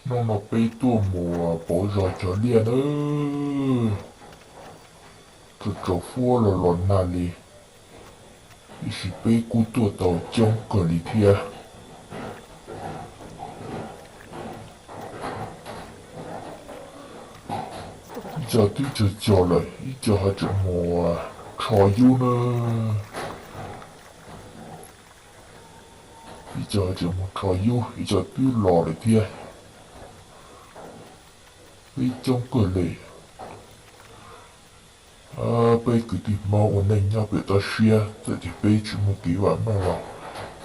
Hnub no peb tuaj mus pauv zog cog liaj nawb. Tsaus tsaus fuab los los nag li, tiam sis peb kuj tuaj tau coob kawg li thiab. Ib co twb cog cog lawm, ib co ho tseem mus rho yub na. Ib co tseem mus rho yub, ib co twb los lawm thiab. Peb coob kawg li. Peb kwv tij Hmoob ua neej nyob pem toj siab, txawm tias peb tsis muaj kev vam meej los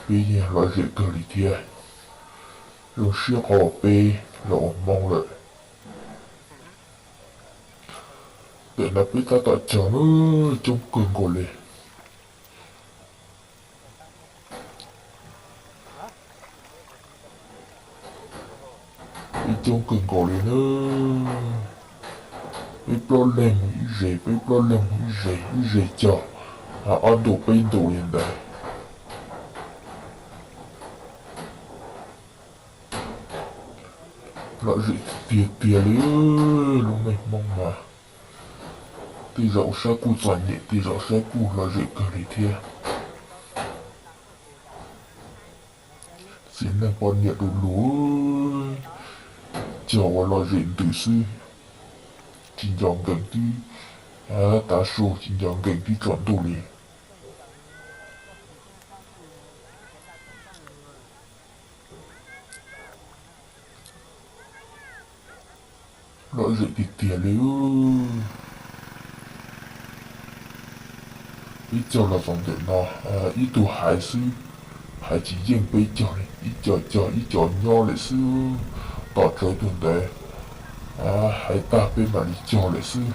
peb yeej lom zem kawg li thiab. Zoo siab qhov uas peb los ua Hmoob lawm. Ntawm no peb tab tom cog na, coob kawg nkaus li. Peb coob kawg nkaus li na. Peb plaub leeg mus ib zes, peb plaub leeg mus ib zes, ib zes cog ob ntu peb ntu li ntawd. Lom zem tiag tiag li, lub neej Hmoob mas tej zaum saib kuj txom nyem, tej zaum saib kuj lom zem kawg li thiab. Txiv neej poj niam du lug, cog ua lom zem ntws xwb, tsis nco nkees twb tav su, tsis nco nkees twb tsaus ntuj li. Lom zem tiag tiag li. Peb cog los txog ntawm no, ib tug haiv xwb, haiv tsis yeej peb cog li, ib co cog ib co nyob lawm xwb. Tom tsawv tuag ntawd, haiv tag peb mam li cog lawm xwb.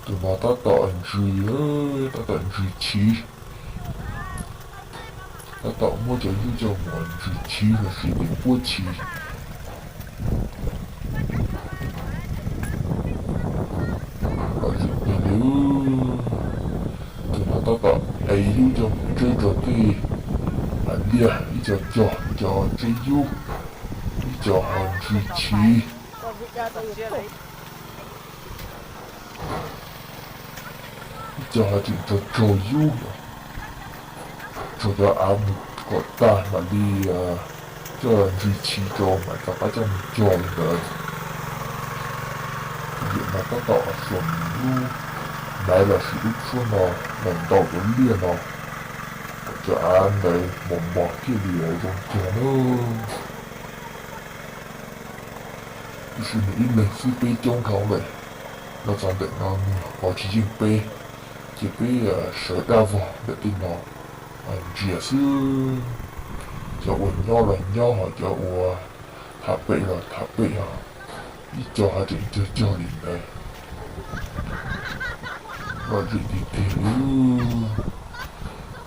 Tus no tab tom ntsws, tab tom ntsws chiv. Tab tom muab cov yub coj mus ntsws chiv los sis ntim puab chiv. Lom zem tiag li. Tus no tab tom ev yub coj mus tseb rau tej liaj, ib co cog, ib co tseb yub, ib co ho ntsws chiv. Ib co ho tseem tsaug tsaug yub, tsaug cov av mus kom tag mam li coj ntsws chiv rau mam rov qab coj mus cog li ntawd. Tus yawm no tab tom xuas lub maiv los sis lub tshuab no los ntaus cov liaj no kom cov av ntawd mos mos thiaj li zoo cog na. Tiam sis nws ib leeg xwb peb coob dhau lawm, los txog ntawm no nws ho tsis yeej peb, ces peb sawv daj vog ntawm tej no ntsia xwb. Cov uas nyob los nyob, ho cov uas tham pem los tham pem, ho ib co ho tseem cog cog li ntawd. Lom zem tiag tiag li.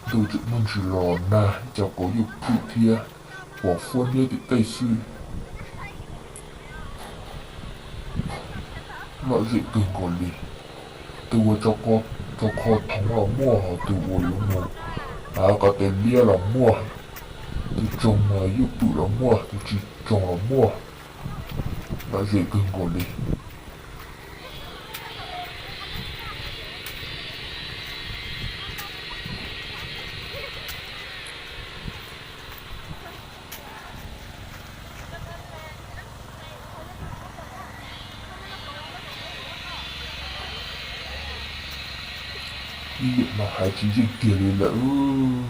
Ntuj tseem muaj ntsis los nag, ib co kauv yuj pwm thiab pos fuab niab tim tej xwb. Lom zem kawg nkaus li. Tus uas tso qo thoov los muaj, ho tus uas yuav mus kov tes liab los muaj, tus tsoog yuj pwm los muaj, tus tsis tsoog los muaj. Lom zem kawg nkaus li. Ib yam no hais tsis yeej kiag li lawm.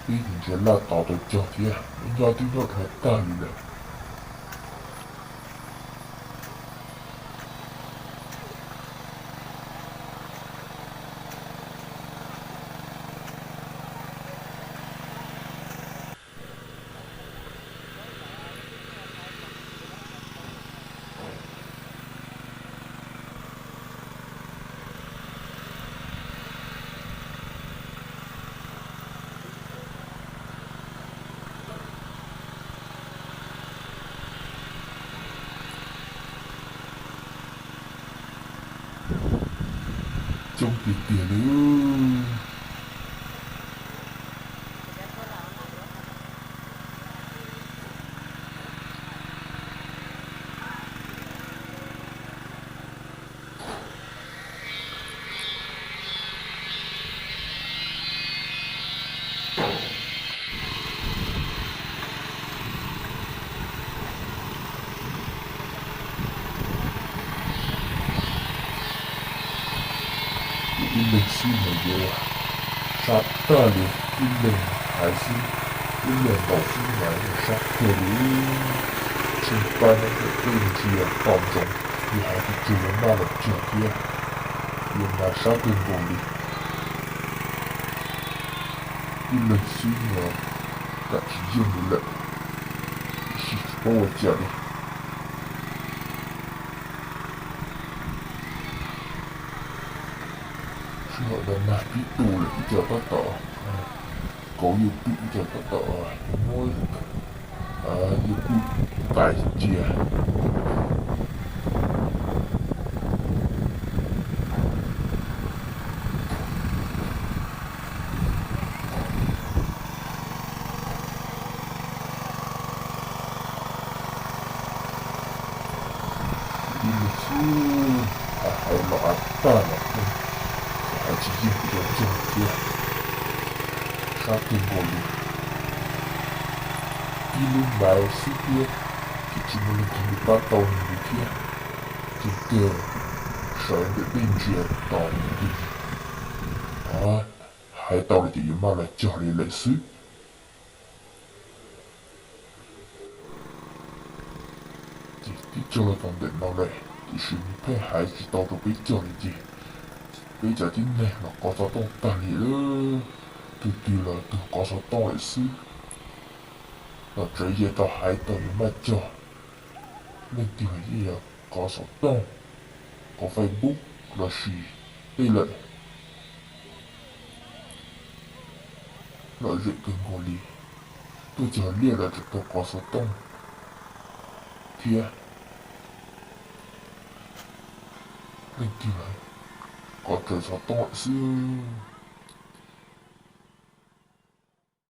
Peb tus ntsia laj tod tau cog thiab, nyob twb nyob dhau tag li lawm. Coob tiag tiag li. Tag tag li, ib leeg hais xwb, ib leeg ntaus xwb mas sab kawg li. Tsheej pab nyob ntawm tej ntsia tom ntsoov, yus hais tus tsuag yuav maj los cog thiab, yuav mas sab kawg nkaus li. Ib leeg xwb mas kam tsis yeej li lawm, tab sis tsis paub ua cas li. Sij hawm no mag pib tu lawm, ib co tab tom kauv yuav pwm, ib co tab tom muab yuav pwm tais cia. Ib leeg xwb, hais los av tag los pheej hais tsis yeej, cog cog thiab, sab kawg nkaus li. Tib lub npaiv xwb thiab, ces tsis muaj leej twg li pab tau nws li thiab. Ces kawg sawv ntawm dej ntsia tos tus twg hais tau lawm ces yuav maj los cog li lawm xwb. Ces twb cog los tau ntawm no lawm tiam sis nws pheej hais tsis tau rau peb cog li ces peb cov tib neeg los kov xov tooj tag li lawm. Tus twg los tus kov xov tooj lawm xwb. Los tsev ces tau hais tau yuav maj cog, leej twg los yeej yuav kov xov tooj, kov Facebook los sis tej lawm. Lom zem kawg nkaus li, tuaj cog liaj los tseem tau kov xov tooj thiab. Leej twg los kov raws xov tooj lawm xwb.